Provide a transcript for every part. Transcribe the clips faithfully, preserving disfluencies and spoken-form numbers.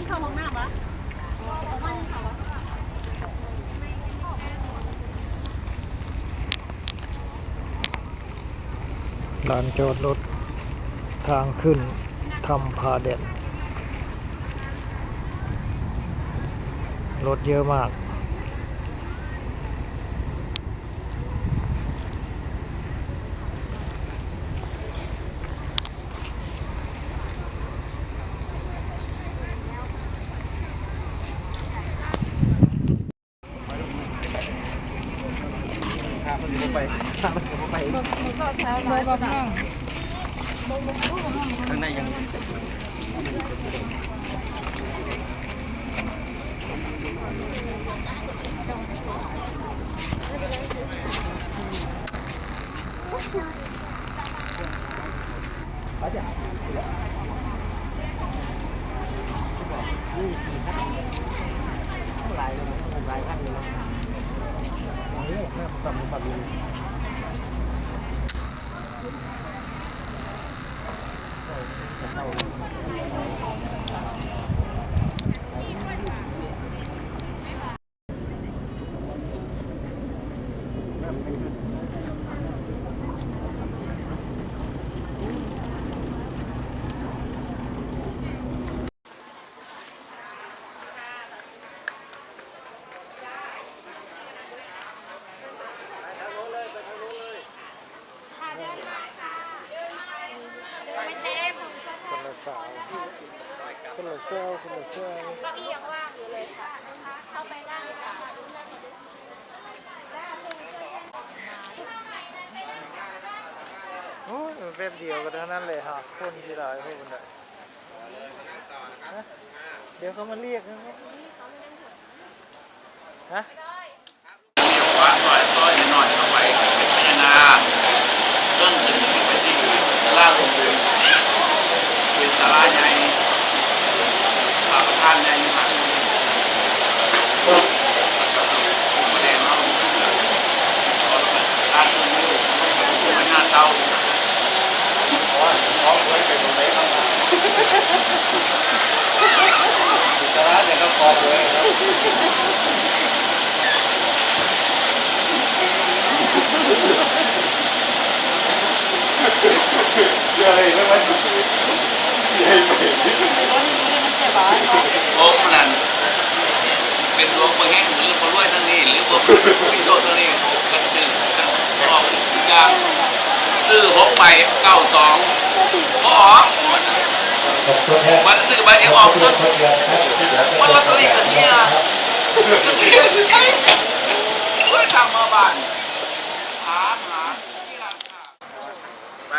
เข้าห้องน้ำวะ ออกมายังไงวะ ลานจอดรถทางขึ้นถ้ำผาแดน รถเยอะมากคนละสาว คนละสาว คนละสาว เก้าอี้ยังว่างอยู่เลยค่ะ เข้าไปนั่งค่ะ โอ้ย แป๊บเดียวก็เท่านั้นเลยฮะ คนที่หลายคนน่ะ ฮะ เดี๋ยวเขามาเรียกนะ ฮะ ขวาซอย ซอยน้อยเข้าไป พิจารณา จนถึงไปที่ศาลาหลวงปู่ เป็นศาลาใหญ่ พระประธานใหญ่อยู่หั่น มาแดงเนาะ ร้านคุณอยู่ เป็นหน้าเตา โอ้ขนาด เป็นหลวงบ่แฮงหรือบ่รวยทั้งนี้ หรือบ่มีโชคทั้งนี้ กันซื้อกันออกทุกอย่าง ซื้อหกใบ เก้าสอง บ่ออก มันซื้อใบเดียวออกซ้ำ มันลอตเตอรี่ก็เสีย ก็เสียอยู่ไส โอ้ย ทางมาบ้าน ถามหาที่ร้านค้า ไป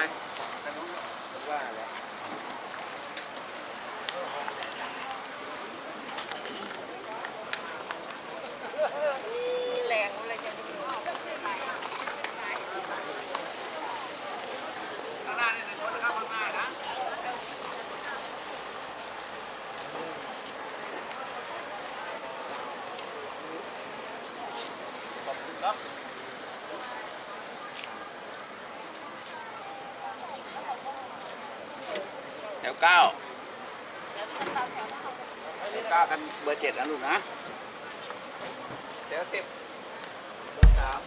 แถวเก้า แถวเก้ากันเบอร์เจ็ดนะลูกนะ แถวสิบ เบอร์สาม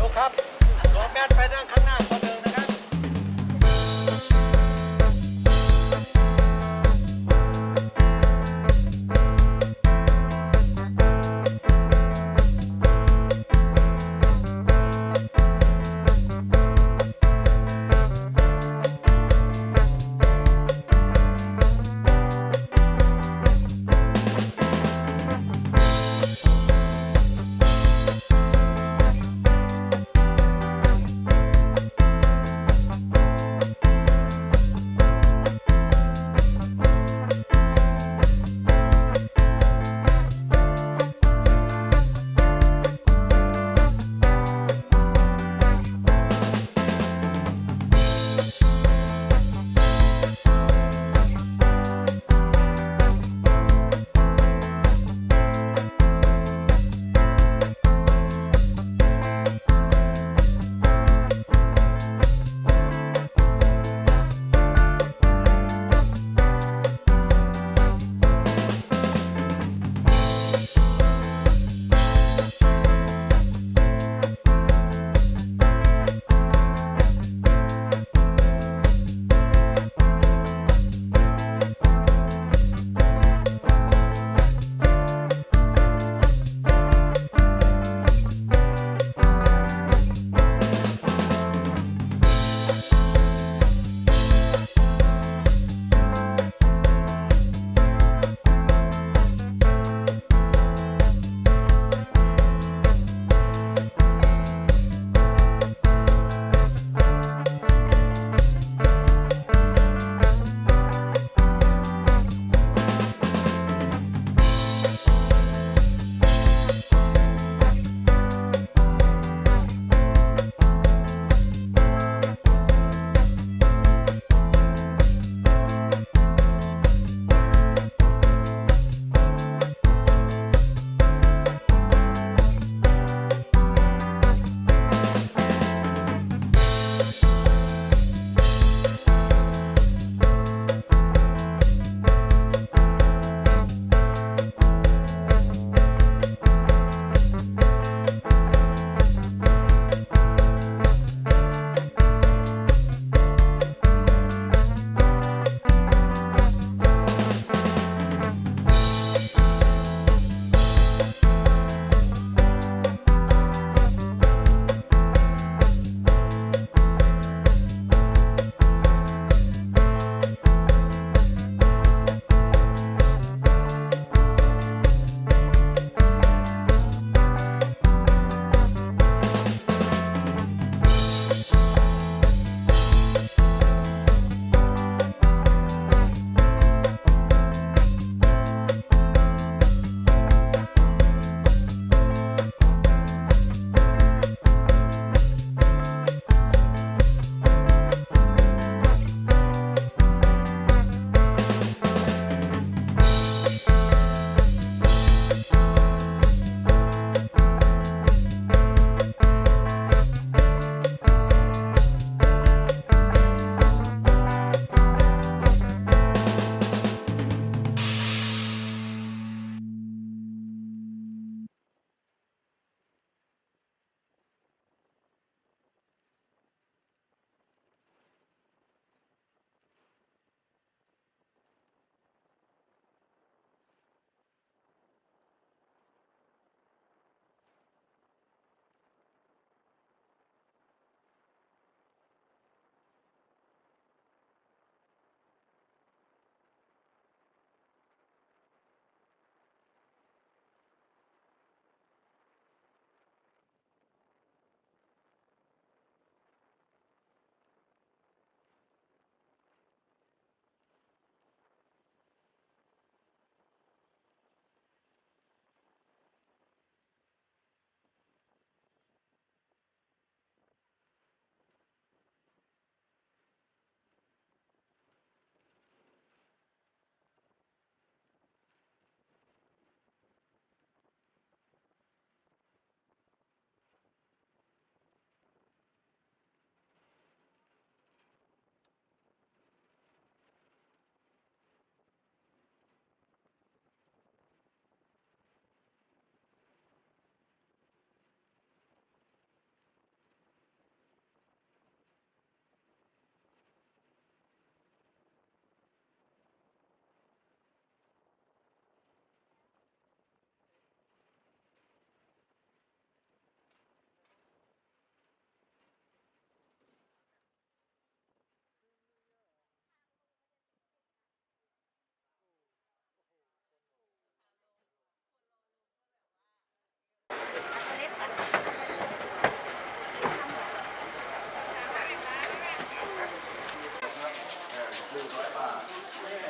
ลูกครับ ขอแมทไปนั่งข้างหน้าคนหนึ่งนะครับ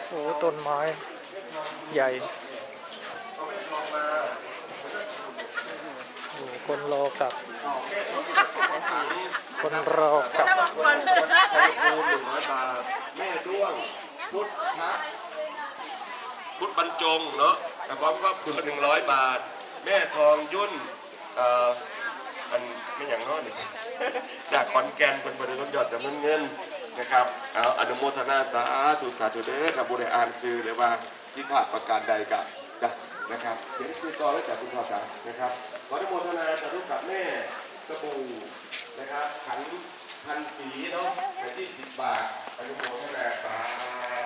โอ้ ต้นไม้ใหญ่ โอ้ คนรอกลับ คนรอกลับ ชัยภูมิหนึ่งร้อยบาท แม่ด้วง พุทธะพุทธบรรจงเนาะ แต่พร้อมครอบครัวหนึ่งร้อยบาท แม่ทองยุ่น เอ่อ อันไม่อย่างน้อยนี่ จากขอนแก่นเป็นบริษัทยอดจำนวนเงินนะครับ เอาอนุโมทนาสาธุสาธุเด้อครับ ผู้ใดอ่านชื่อหรือว่าผิดพลาดประการใดก็จะนะครับ เขียนชื่อต่อไว้จากคุณพ่อจ๋านะครับ ขออนุโมทนาสาธุกับแม่สบู่นะครับ ขัน พันสีเนาะ แต่ที่สิบบาท อนุโมทนาสา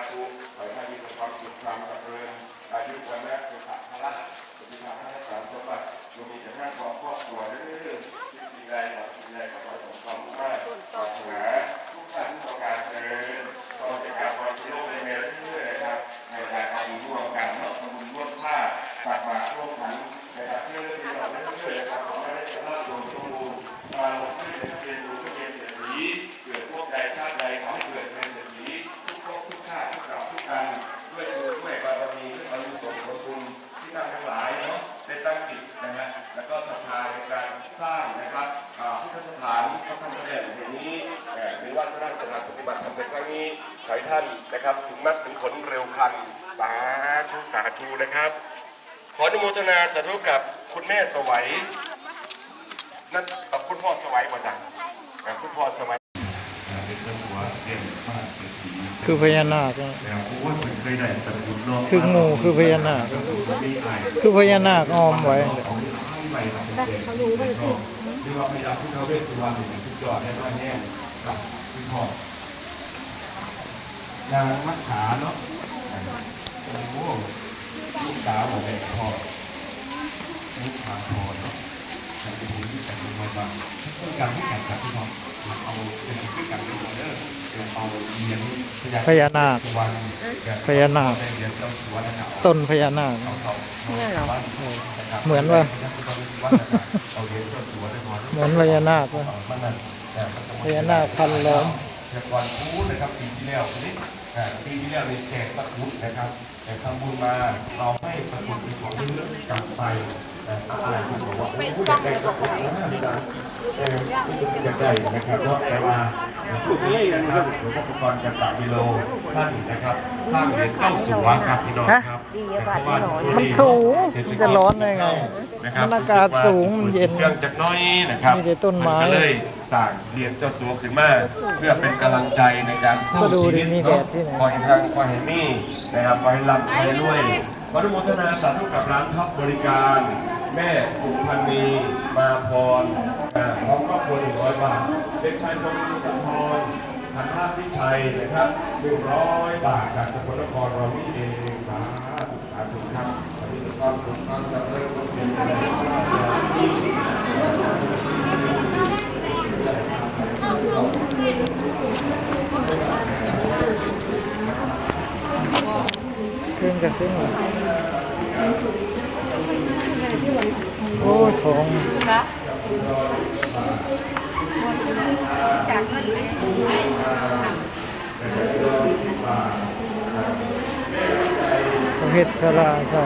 ธุ ขอให้ท่านมีความสุขความเจริญ อายุวัณนะสุขะพละ สุขะพละสารสมบัติ จงมีแต่ท่านพร้อมครอบครัวเด้อ คิดสิ่งใดหวังสิ่งใดก็ขอให้สมความมุ่งมา่ปรารถนา ทุกท่านทุกประการเทอญ ต่อจากการวันโลกในเมรุนะครับ ในการทำบุญร่วมกันเนาะ ทำบุญร่วมผ้า ตักบาตรร่วมขันนะครับ เพื่อที่เราได้ช่วยนะครับ ขอให้ได้สภาพโดยสมบูรณ์ เราที่จะเป็นบุญก็เป็นเศรษฐี เกิดพบใดชาติใดขอให้เกิดเป็นเศรษฐี ทุกภพทุกชาติทุกกับทุกกัน ด้วยบุญด้วยบารมีด้วยอานิสงส์ผลบุญที่ท่านทั้งหลายเนาะได้ตั้งจิตนะฮะ แล้วก็ศรัทธาในการสร้างนะครับอ่าพุทธสถานพระธรรมแห่งนี้เอ่อหรือว่าสร้างสถานปฏิบัติธรรมในครั้งนี้ ขอให้ท่านนะครับถึงมรรคถึงผลเร็วพลัน สาธุสาธุนะครับ ขออนุโมทนาสาธุกับคุณแม่สวัยนั่นกับคุณพ่อสวัยบ่จ๊ะอ่าคุณพ่อสวัย คือพญานาคอะ คืองู คือพญานาค คือพญานาคอ้อมไว้ นางมัจฉาเนาะ โอ้โหลูกสาวของแม่พ่อลูกสาวพ่อเนาะ พญานาค พญานาค ต้นพญานาค เหมือนว่า เหมือนพญานาคว่า พญานาคพันล้อม แต่ก่อนพูดนะครับปีที่แล้วนี่ปีที่แล้วในแจกตะกุดนะครับ แต่ทำบุญมาเราให้ประสบเป็นของที่เลือกกลับไปแต่ถ้าอะไรที่บอกว่าโอ้ยอยากได้ก็ได้นะเวลาเอออยากได้นะครับเนาะแต่ว่าทุกนี้นะครับหลวงพ่อปกรณ์จันตะวิโลท่านนะครับสร้างเหรียญเจ้าสัวครับพี่น้องครับแต่เพราะว่า มันสูง มันจะร้อนได้ไง นะครับ มันอากาศสูงมันเย็น เรื่องจักน้อยนะครับ มีแต่ต้นไม้ นก็เลยสร้างเหรียญเจ้าสัวขึ้นมาเพื่อเป็นกำลังใจในการสู้ชีวิตเนาะคอยทางคอยให้มีนะครับคอยร่ำคอยรวยขออนุโมทนาสาธุกับร้านท็อปบริการ แม่สุพรรณีมาพรอ่าพร้อมครอบครัวหนึ่งร้อยบาทเด็กชายพงศธรพันธวิชัยนะครับหนึ่งร้อยบาทจากสกลนครเรานี่เองสาธุ สาธุครับวันนี้เป็นความสุขความเจริญความเจริญ ขึ้นกับขึ้นมาโอ้ทองเขาเฮ็ดศาลาใส่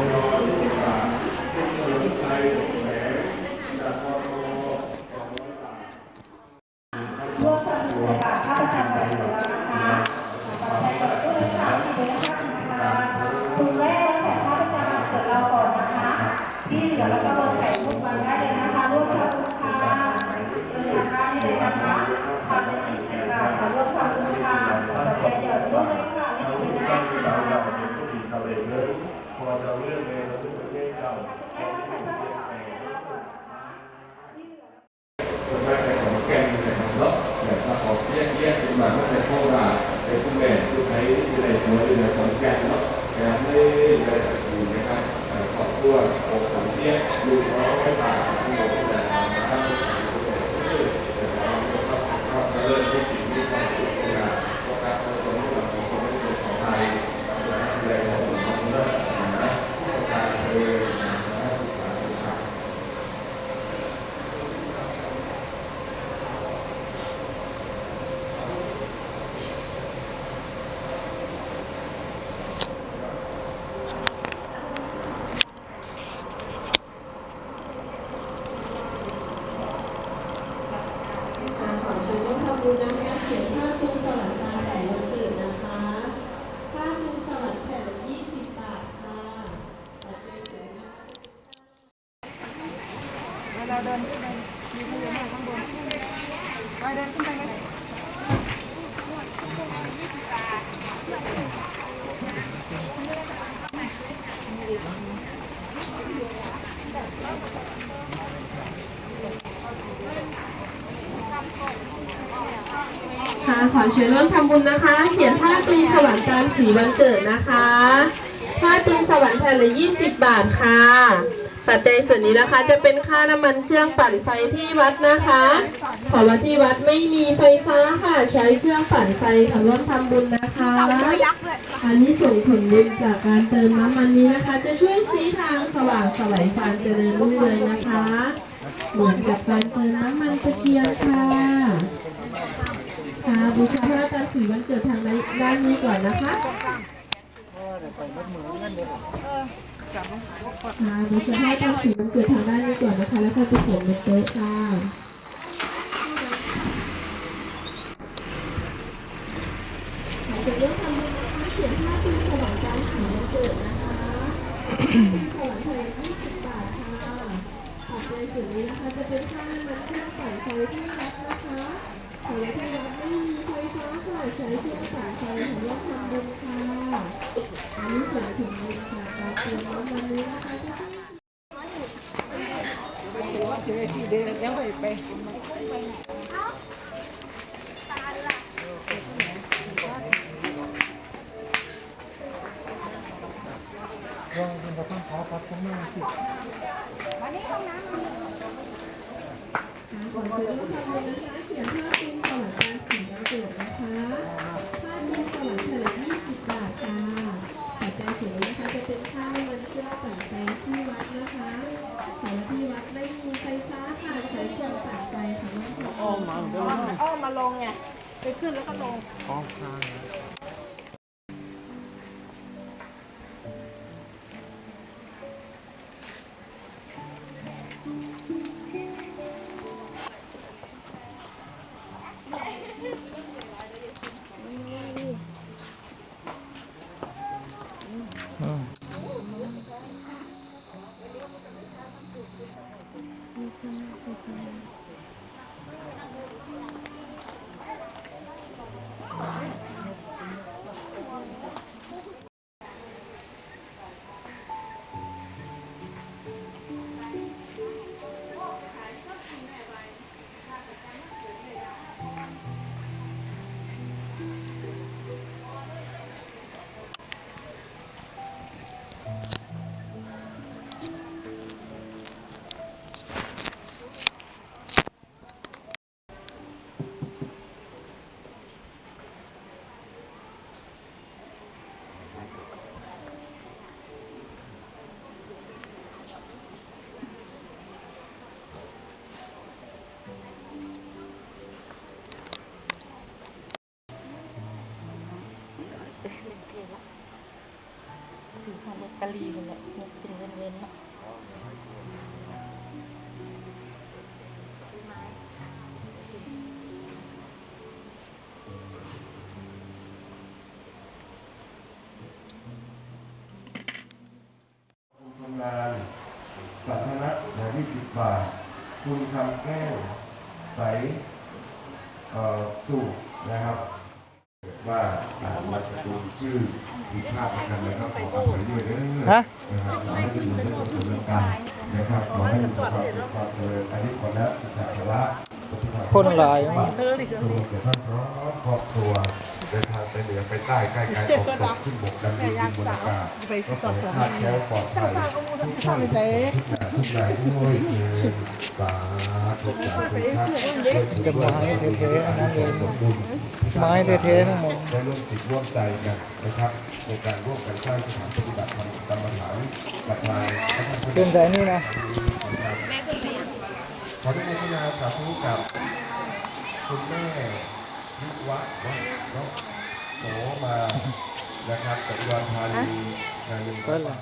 คนมาแต่ขอนแก่นนะครับเนาะแต่สะออกเรียกเรียกขึ้นมาตั้งแต่โคราชแต่คุณแม่ผู้ใช้ที่ได้ตัวอยู่ในขอนแก่นเนาะแต่ไม่ได้ตระกูลนะครับเอ่อครอบครัวองค์สังเทียหนึ่งร้อยบาททั้งหมดนะครับแต่เราก็ต้องเริ่มที่สิ่งที่สร้างขึ้นมาเพราะการผสมของสมมติของไทยเราจะแสดงความสมบูรณ์นะผู้ประกอบการเองนะ เดินขึ้นไป มีพญานาคข้างบน ไปเดินขึ้นไปเลย ค่ะ ขอเชิญร่วมทำบุญนะคะ เขียนผ้าตุงสวรรค์ตามสีวันเกิดนะคะ ผ้าตุงสวรรค์แผ่นละยี่สิบบาทค่ะ ปัจจัยส่วนนี้นะคะ จะเป็นค่าน้ำมันเครื่องปั่นไฟที่วัดนะคะ เพราะว่าที่วัดไม่มีไฟฟ้าค่ะ ใช้เครื่องปั่นไฟค่ะ ร่วมทำบุญนะคะ อันนี้ส่งผลบุญจากการเติมน้ำมันนี้นะคะ จะช่วยชี้ทางสว่างไสวัย ความเจริญรุ่งเรืองนะคะ เหมือนกับการเติมน้ำมันตะเกียงค่ะ ค่ะ บูชาพระอาจารย์ศรีวันเกิดทางด้านนี้ก่อนนะคะ ค่ะ บูชาพระอาจารย์ศรีวันเกิดทางด้านนี้ก่อนนะคะ แล้วค่อยไปเขียนบนโต๊ะค่ะ ขอเชิญร่วมทำบุญนะคะ เขียนผ้าตุงสวรรค์ตามสีวันเกิดนะคะ ผ้าตุงสวรรค์แผ่นละยี่สิบบาทค่ะ ปัจจัยส่วนนี้นะคะ จะเป็นค่าน้ำมันเครื่องปั่นไฟที่วัดนะคะ ขอให้ที่วัดไม่มีไฟฟ้าค่ะ ใช้เครื่องปั่นไฟค่ะ ร่วมทำบุญค่ะ อันนี้ส่วนผลบุญจากการเติมน้ำมันนี้นะคะ ขอเชิญร่วมทำบุญนะคะ เขียนผ้าตุงสวรรค์ตามสีวันเกิดนะคะ ผ้าตุงสวรรค์แผ่นละยี่สิบบาทค่ะ ปัจจัยส่วนนี้นะคะ จะเป็นค่าน้ำมันเครื่องปั่นไฟที่วัดนะคะ แต่ที่วัดไม่มีไฟฟ้าค่ะ ใช้เครื่องปั่นไฟค่ะ ร่วมทำบุญค่ะ อ้อมมาลงไง ไปขึ้นแล้วก็ลง อ้อมข้างนะ อืมถือมาลอตเตอรี่นั่นแหละ นึกถึงเว้นๆเนาะ ทำงาน สันทนะ นะ ยี่สิบบาท คุณคำแก้ว ใส เอ่อ สุข นะครับ ว่าอ่านนามสกุลชื่อผิดพลาดประการใดก็ขออภัยด้วยเด้อ ฮะ นะครับ ขอให้เป็นบุญเป็นกุศลกันนะครับ ขอให้มีความสุขความเจริญ อันนี้ขอแล้วสุขภาระ คนหลาย สวัสดีท่านพร้อมครอบครัว เดินทางไปเหนือไปใต้ ใกล้ไกลออกตกขึ้นบกดำดินดินบนอากาศ ก็ขอให้คลาดแคล้วปลอดภัยทุกท่านทุกนายด้วยเทอญ สาธุ สาธุครับ จะไม้แท้ๆทั้งนั้นเลย ไม้แท้ๆทั้งหมด ได้ร่วมจิตร่วมใจกันนะครับ ในการร่วมกันสร้างสถานปฏิบัติธรรมกรรมฐานกับทาง เป็นแบบนี้นะ ขออนุโมทนาสาธุกับคุณแม่วิวัฒน์เนาะ โสมานะครับ จากอุดรธานี งานหนึ่งร้อยบาท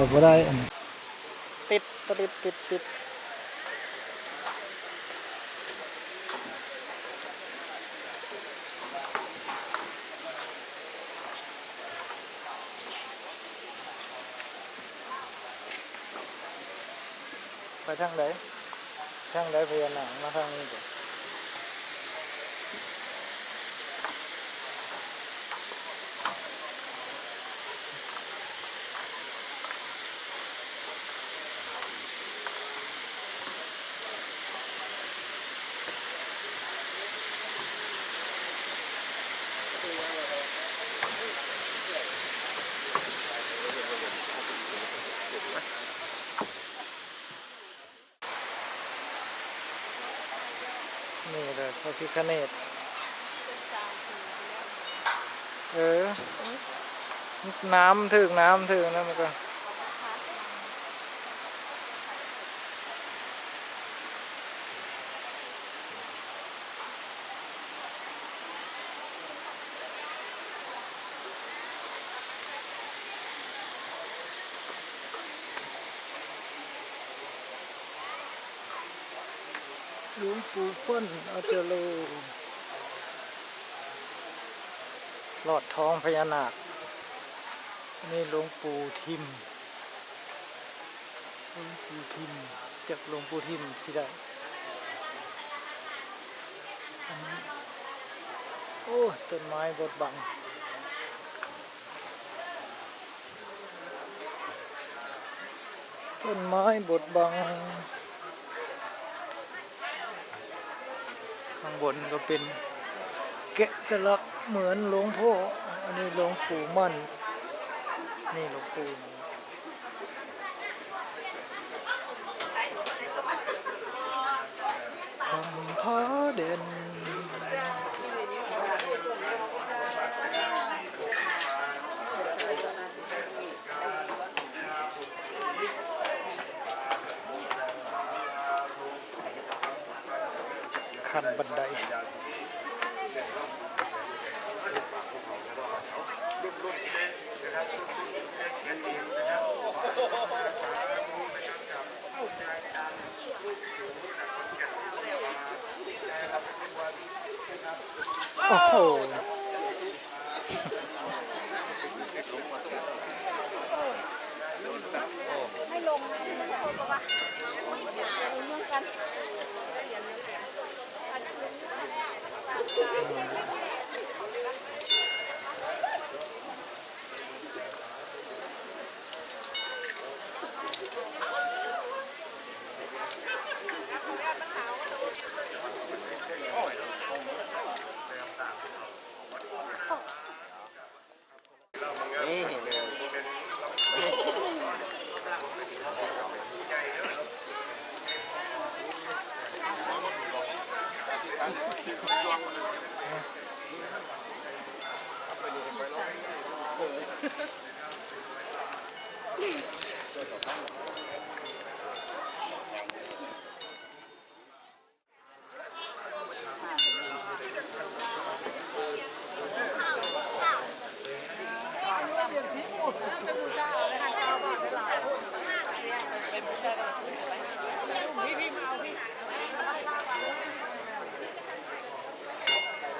เอาบ่ได้อัน ติด ติด ติด ติด ไปทางใด ทางใดพญานาค มาทางนี้บ่ นี่เลยพระพิฆเนศ เออ น้ำถืก น้ำถืกนะมันก็ หลวงปู่เปิ้น อาจารย์โล ลอดท้องพญานาค นี่หลวงปู่ทิม หลวงปู่ทิม จักหลวงปู่ทิมสิได้ อันนี้ โอ้ ต้นไม้บดบัง ต้นไม้บดบัง ข้างบนก็เป็นแกะสลักเหมือนหลวงพ่อ อันนี้หลวงปู่มั่น นี่หลวงปู่ คำผาแดน ขั้นบันได โอ้โห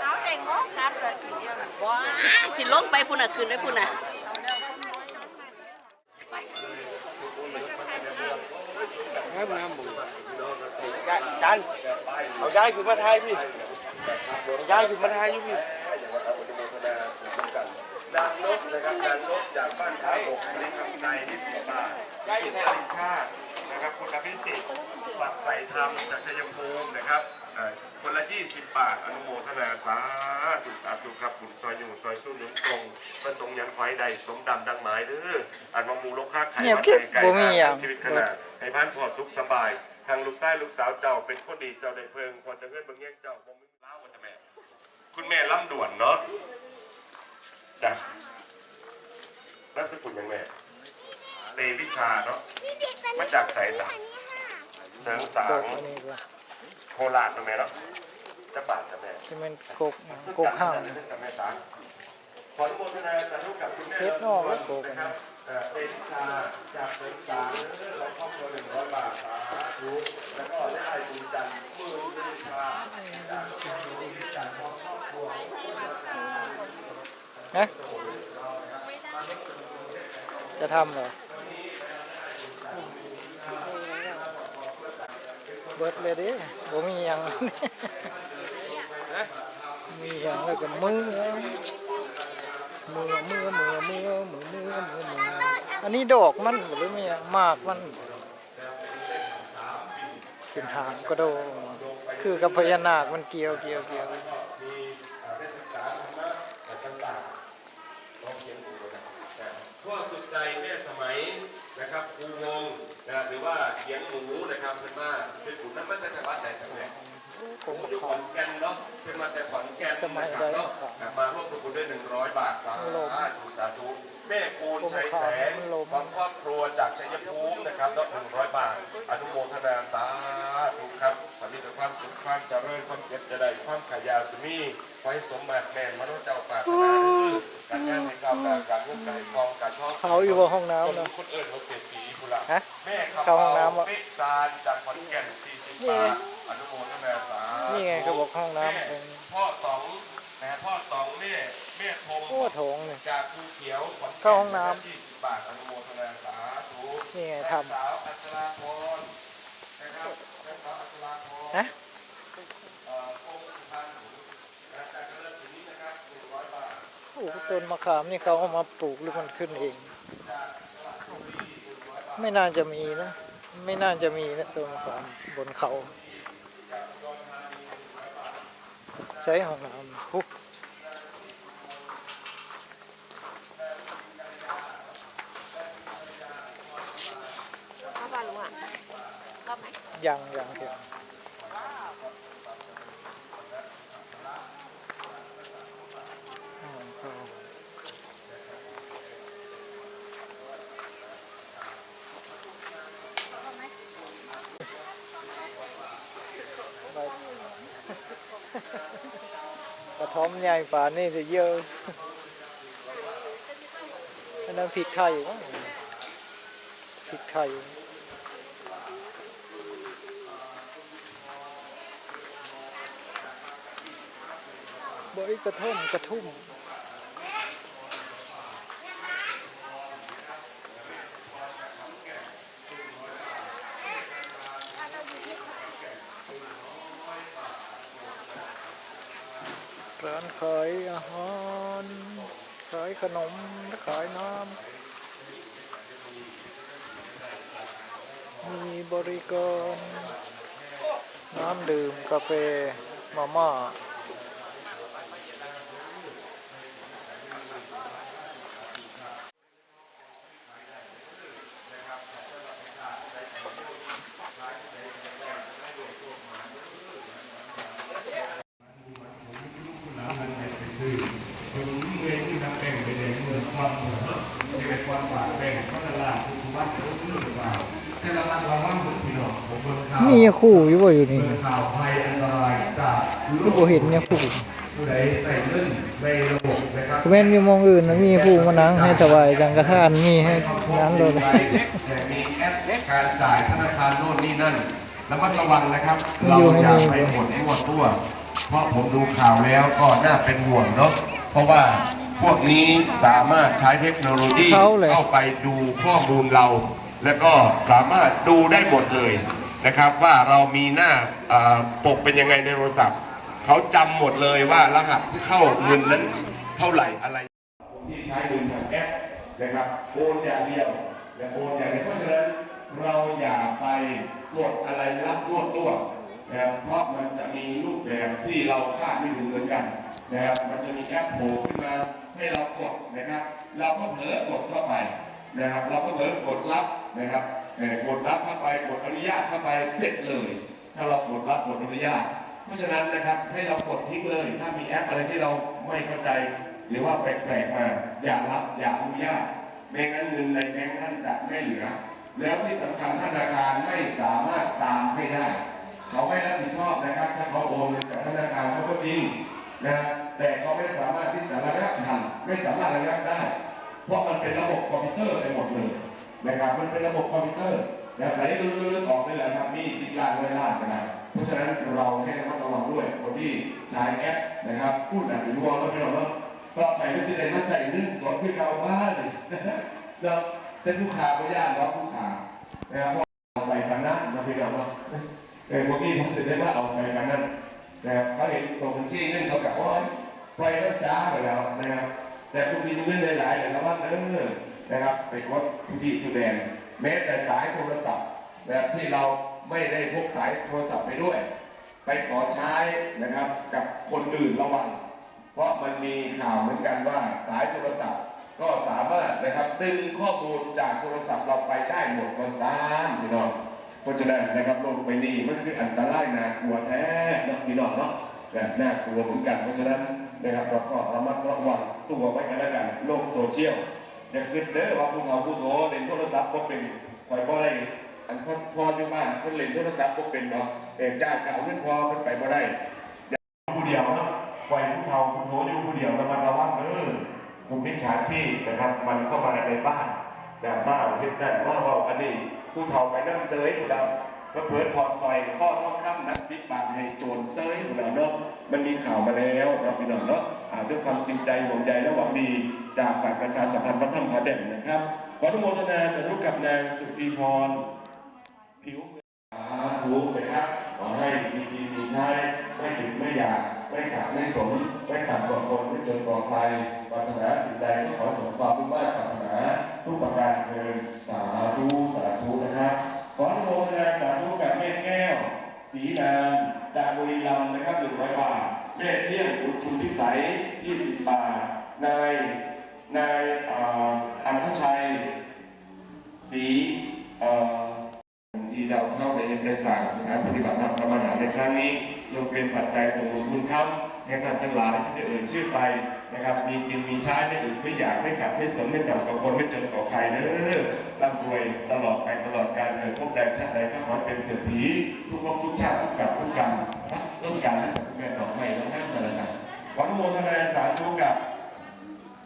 เอาได้งอกงัดเลยทีเดียวน่ะ ว้า สิลงไปพุ้นน่ะ ขึ้นไปพุ้นน่ะ งามงามบ่ ย้าย จาน เอาย้ายขึ้นมาถ่ายพี่ ย้ายขึ้นมาถ่ายอยู่พี่ นางนกนะครับ นางนกจากบ้านท่าบกนะครับ นายนิติภา ย้ายอยู่ไหน ชาตินะครับ คุณอภิสิทธิ์ ฝักใฝ่ธรรมจากชัยภูมินะครับ อ่า คนละยี่สิบบาท อนุโมทนา สาธุ สาธุครับ บุญซอยอยู่ ซอยสู้หนุนตรง ประสงค์หยังขอให้ได้สมดังดังหมายเด้อ อันว่าหมู่โลกค้าขาย เงียบ วัด กริบ ไกล บ่มี ทาง หยัง ชีวิตขนาด ให้พันพ่อสุขสบาย ทางลูกชายลูกสาวเจ้าเป็นคนดี เจ้าได้เพิ่ง พอจะเงินเบิ่งแย่งเจ้า บ่มีลาวว่าจะแม่ คุณแม่ลำดวนเนาะ จ้ะ นามสกุลหยังแม่ เตวิชาเนาะ มาจากไสจ้ะ เสริงสาง โคกอันนี้ก็ โคราชเนาะแม่เนาะ จักบาทจ้ะแม่ ที่มันโคก โคกห้าง แม่สาง ขออนุโมทนาสาธุกับคุณแม่เฮ็ดนอกแล้วโกกันนะ เอ่อเป็นชาจากเสริมสางเออเราครอบครัวหนึ่งร้อยบาท สาธุ แล้วก็ได้บุญจันทร์หมื่นหนึ่งชาจากครอบครัว นะ จะทำเหรอ เบิดเลยเด้ บ่มีหยัง มีหยังแล้วก็มือ มือ มือ อันนี้ดอกมันบ่ หรือแม่นหมากมัน เป็นหางกระโดง คือกับพญานาคมันเกี่ยว เกี่ยว เกี่ยว มีอ่าได้ศึกษาธรรมะต่างๆร้องเขียนหมูนะครับแต่พ่อสุดใจแม่สมัยนะครับครูวงนะหรือว่าเขียงหมูนะครับเพิ่นมาเป็นบุญน้ำมันจะวัดใดครับแม่ ผม อยู่ขอนแก่นเนาะเพิ่นมาแต่ขอนแก่นนะครับเนาะอ่ะมาร่วมทำบุญด้วยหนึ่งร้อยบาทสาธุสาธุแม่ปูนชัยแสงพร้อมครอบครัวจากชัยภูมินะครับเนาะหนึ่งร้อยบาท อนุโมทนาสาธุครับสามีแต่ความสุขความเจริญความเจ็บจะได้ความขายาสุมี ขอให้สมบัติแม่นมนุษย์เจ้าปรารถนาเด้อการงานให้ก้าวหน้าการเงินการทองการทอง เขาอยู่บ่ห้องน้ำนะ คนเอิ้นเขาเศรษฐีพุนละ ฮะ แม่คำ เข้าห้อง เปา น้ำบ่ เป๊ะซานจากขอนแก่นสี่สิบ นี่ไง บาทอนุโมทนาสาธุ นี่ไงเขาบอกห้องน้ำ แม่พ่อต๋องแม่พ่อต๋องแม่แม่พรม โอ้โถงนี่ จากภูเขียวขอนแก่น เข้าห้องน้ำ ยี่สิบบาทอนุโมทนาสาธุ นี่ไง นาง ทำ สาวอัชราพรนะครับนางสาวอัชราพร ฮะ เอ่อพงสุพรรณ โอ้ต้นมะขามนี่เขาเอามาปลูกหรือมันขึ้นเอง ไม่น่าจะมีนะ ไม่น่าจะมีนะต้นมะขามบนเขา ใช้ห้องน้ำปุ๊บ เข้าบ้านลุงอ่ะชอบไหม ยังยังเถอะอืมอืม กระท้อมใหญ่ป่านนี่จะเยอะ อันนั้นพริกไทยมั้งพริกไทย ใบกระท่อมกระทุ่ม ร้านขายอาหาร ขายขนม ขายน้ำ มีบริการ น้ำดื่ม กาแฟ มาม่า มียาคู่อยู่บ่อยู่นี่ ข่าวภัยอันตรายจาก คือบ่เห็นยาคู่ ผู้ใดใส่เงินในระบบนะครับ แม่นอยู่หม่องอื่นนะมีผู้มานั่งให้ถวายสังฆทานมีให้งานโลด แต่มีแอปการจ่ายธนาคารโน่นนี่นั่นระมัดระวังนะครับ เราอย่าไปหมดมั่วตัว เพราะผมดูข่าวแล้วก็น่าเป็นห่วงเนาะเพราะว่าพวกนี้สามารถใช้เทคโนโลยี เขาเลย เข้าไปดูข้อมูลเรา แล้วก็สามารถดูได้หมดเลยนะครับ ว่าเรามีหน้าเอ่อปกเป็นยังไงในโทรศัพท์ เขาจำหมดเลยว่ารหัสที่เข้าเงินนั้นเท่าไหร่อะไร ที่ใช้เงินทางแอปนะครับโอนอย่างเดียวและโอนอย่างเดียวเพราะฉะนั้นเราอย่าไปกดอะไรลับมั่วตัวนะครับเพราะมันจะมีรูปแบบที่เราคาดไม่ถึงเหมือนกันนะครับมันจะมีแอปโผล่ขึ้นมาให้เรากดนะครับ เราก็เผลอกดเข้าไปนะครับ เราก็เผลอกดรับนะครับเอ่อกดรับเข้าไปกดอนุญาตเข้าไปเสร็จเลย ถ้าเรากดรับกดอนุญาต เพราะฉะนั้นนะครับให้เรากดทิ้งเลย ถ้ามีแอปอะไรที่เราไม่เข้าใจ หรือว่าแปลกๆมา อย่ารับอย่าอนุญาต ไม่งั้นเงินในแบงค์ท่านจะไม่เหลือ แล้วที่สำคัญธนาคารไม่สามารถตามให้ได้ เขาไม่รับผิดชอบนะครับ ถ้าเขาโอนเงินจากธนาคารเขาก็จริงนะครับแต่เขาไม่สามารถที่จะระงับทันไม่ส สามารถระงับได้ เพราะมันเป็นระบบคอมพิวเตอร์ไปหมดเลยนะครับ มันเป็นระบบคอมพิวเตอร์นะครับ ไหลลึกๆออกเลยแหละครับ มีสิบล้านร้อยล้านก็ได้ เพราะฉะนั้นเราให้ระมัดระวังด้วย คนที่ใช้แอปนะครับ ผู้หนักเป็นห่วงแล้วพี่น้องเนาะ ต่อไปก็สิได้มาใส่เงินสดคือเก่าบ้านนี่ เนาะ แต่ผู้ขาบ่ย่านเนาะ ผู้ขานะครับ เอาไปปานนั้นนะพี่น้องเนาะ เออ เมื่อกี้ผมสิได้ว่าเอาไปปานนั้นนะครับ เขาเห็นตัวบัญชีเงินเขาก็ โอ๊ย ปล่อยรักษาไปแล้วนะครับ แต่ผู้ที่มีเงินหลายๆเนี่ย ระวังเด้อนะครับ ไปกดผู้ที่ผู้แดง แม้แต่สายโทรศัพท์ แบบที่เราไม่ได้พกสายโทรศัพท์ไปด้วย ไปขอใช้นะครับ กับคนอื่น ระวัง เพราะมันมีข่าวเหมือนกันว่าสายโทรศัพท์ก็สามารถนะครับ ดึงข้อมูลจากโทรศัพท์เราไปได้หมดว่าซ่านพี่น้อง เพราะฉะนั้นนะครับ โลกใบนี้มันคืออันตรายน่ากลัวแท้เนาะพี่น้องเนาะ แบบน่ากลัวเหมือนกัน เพราะฉะนั้นนะครับ เราก็ระมัดระวังตัวไว้กันแล้วกัน โลกโซเชียล อย่าคิดเด้อว่าผู้เฒ่าผู้โตเล่นโทรศัพท์บ่เป็น ข่อยบ่ได้ อันพ่อ พ่ออยู่บ้านเพิ่นเล่นโทรศัพท์บ่เป็นดอก เออ จ้างก็เอาเงินพ่อเพิ่นไปบ่ได้ ผู้เดียวเนาะ ปล่อยผู้เฒ่าผู้โตอยู่ผู้เดียว ระมัดระวังเด้อ กลุ่มมิจฉาชีพนะครับ มันเข้ามาในบ้าน แบบมาเฮ็ดนั่นมาเว้าอันนี้ ผู้เฒ่าไปนำเสยพุ้นล่ะ เผลอๆถอดสร้อยคอทองคำหนักสิบบาทให้โจรเสยพุ้นล่ะเนาะ มันมีข่าวมาแล้วเนาะพี่น้องเนาะ อ่า ด้วยความจริงใจห่วงใยและหวังดี จากฝ่ายประชาสัมพันธ์วัดถ้ำผาแดงนะครับ ขออนุโมทนาสาธุกับนางสุภีพร ผิว สาธุนะครับ ขอให้มีกินมีใช้ ไม่ถึงไม่อยาก ไม่ขาดไม่สน ไม่ต่ำกว่าคน ไม่จนกว่าใคร ปรารถนาสิ่งใดก็ขอให้สมความมุ่งมา่ปรารถนาทุกประการเทอญ สาธุ สาธุนะครับ ขออนุโมทนาสาธุกับแม่แก้ว ศรีนาม จากบุรีรัมย์นะครับ หนึ่งร้อยบาท แม่เที่ยง บุญชุมพิสัย ยี่สิบบาท นาย นาย เอ่อ อัครชัย ศรี เอ่อ ที่เราเข้าไปเฮ็ดได้สร้างสถานปฏิบัติธรรมกรรมฐานในครั้งนี้ ยกเป็นปัจจัยส่งบุญคุณธรรมให้ท่านทั้งหลายที่ได้เอ่ยชื่อไปนะครับ มีกินมีใช้ ไม่อึดไม่อยาก ไม่ขัดไม่สน ไม่ต่ำกว่าคน ไม่จนกว่าใครเด้อ ร่ำรวยตลอดไปตลอดกาล เกิดภพใดชาติใดก็ขอให้เป็นเศรษฐี ทุกภพทุกชาติ ทุกกับทุกกรรม ต้องการให้สักแม่ดอกไม้แล้วนั่งมาแล้วกัน ขออนุโมทนาสาธุกับ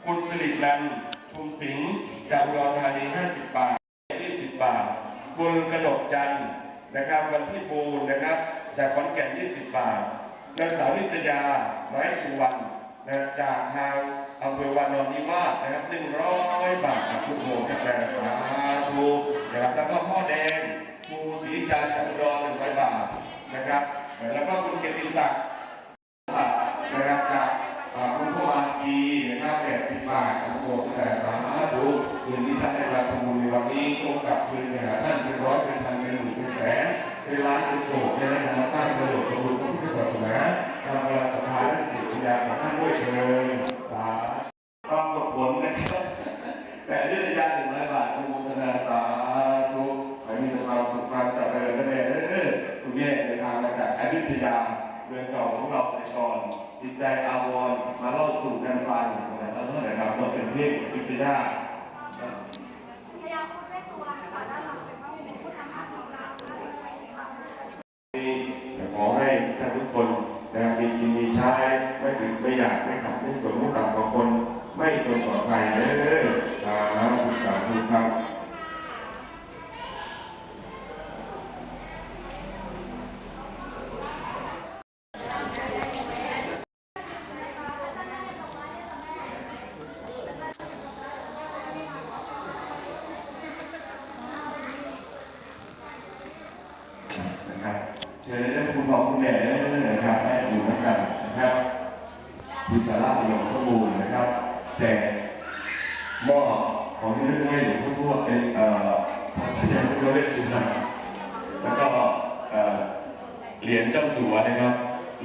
คุณสิรินันท์ ชุมสิงห์ จากอุดรธานี ห้าสิบบาท ยี่สิบบาท คุณกนกจันทร์นะครับ วันพิบูลย์นะครับ จากขอนแก่น ยี่สิบบาท นางสาวนิตยา ไม้สุวรรณนะ จากทางอำเภอวานอนนิวาสนะครับ หนึ่งร้อยบาท ครับ ทุกโมทนาสาธุนะครับ แล้วก็พ่อแดง ภูศรีจันทร์ จากอุดร หนึ่งร้อยบาทนะครับ แล้วก็คุณเกียรติศักดิ์ นะครับ จาก อ่า คุณพ่ออาทีนะครับ แปดสิบบาท อนุโมทนาสาธุ เงินที่ท่านได้มาทำบุญในวันนี้ ก็กลับคืนไปหาท่านเป็นร้อย เป็นพัน เป็นหมื่น เป็นแสน เป็นล้าน เป็นโกด ได้นำมาสร้างประโยชน์บำรุงพระพุทธศาสนา ตามกำลังศรัทธาและสติปัญญาของท่านด้วยเทอญ สาธุ ความกดผลนะครับ แต่อยุธยา หนึ่งร้อยบาท อนุโมทนาสาธุ ขอให้มีแต่ความสุขความเจริญนะแม่เด้อ คุณแม่เดินทางมาจากอยุธยา เมืองเก่าของเราแต่ก่อน จิตใจอาวรณ์ มาเล่าสู่กันฟังนะครับ เท่านั้นนะครับ ก็เป็นเพลงอยุธยา พญาครุฑเวสสุวรรณค่ะ ด้านหลังเป็นพระวิหารพุทธธาตุของเราค่ะ ขอให้ท่านทุกคนนะครับ มีกินมีใช้ ไม่อึดไม่อยาก ไม่ขัดไม่สน ไม่ต่ำกว่าคน ไม่จนกว่าใครเด้อ สาธุ สาธุครับ นะครับ เชิญเรื่องคุณพ่อคุณแม่เด้อนะครับ ให้อยู่ด้วยกันนะครับ ที่ศาลาอุดมสมบูรณ์นะครับ แจกมอบของที่ระลึกให้หลวงพ่อทวดเป็น เอ่อ พระพุทธรูปเวสสุวรรณ แล้วก็ เอ่อ เหรียญเจ้าสัวนะครับ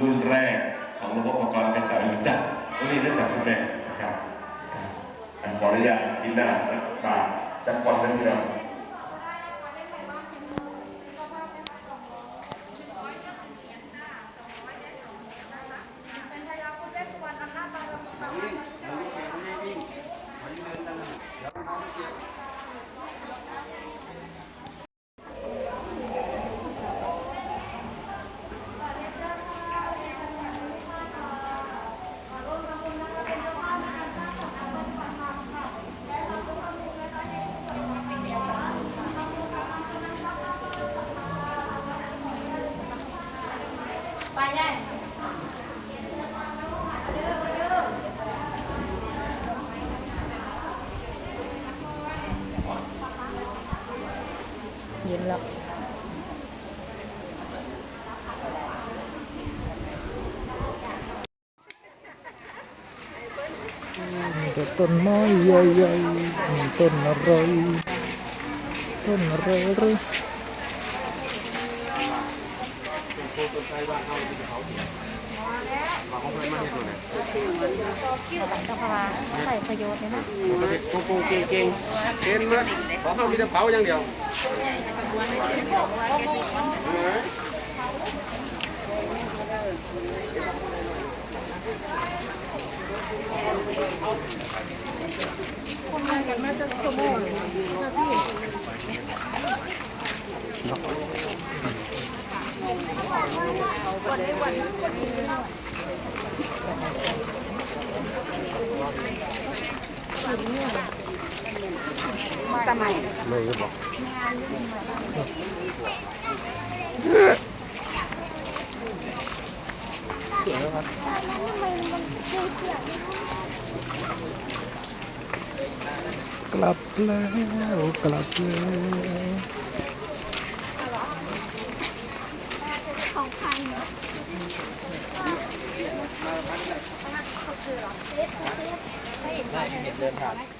รุ่นแรกของหลวงพ่อประกรณ์กันตะวิจักร รุ่นนี้ได้จากคุณแม่นะครับ ขออนุญาตกินน้ำสักบาทสักคนนะพี่น้อง เป็นพญาครุฑเวสสุวรรณอำนาจบารมีมหาเทพเจ้า เย็นแล้ว มีแต่ต้นไม้ใหญ่ๆ มีต้นอะไร ต้นอะไรหรือ ใส่ประโยชน์เลยนะ เก่งๆ เก่งมาก ของเขามีแต่เผาอย่างเดียว กลับแล้ว กลับแล้ว ของใครเนี่ย เดินผ่าน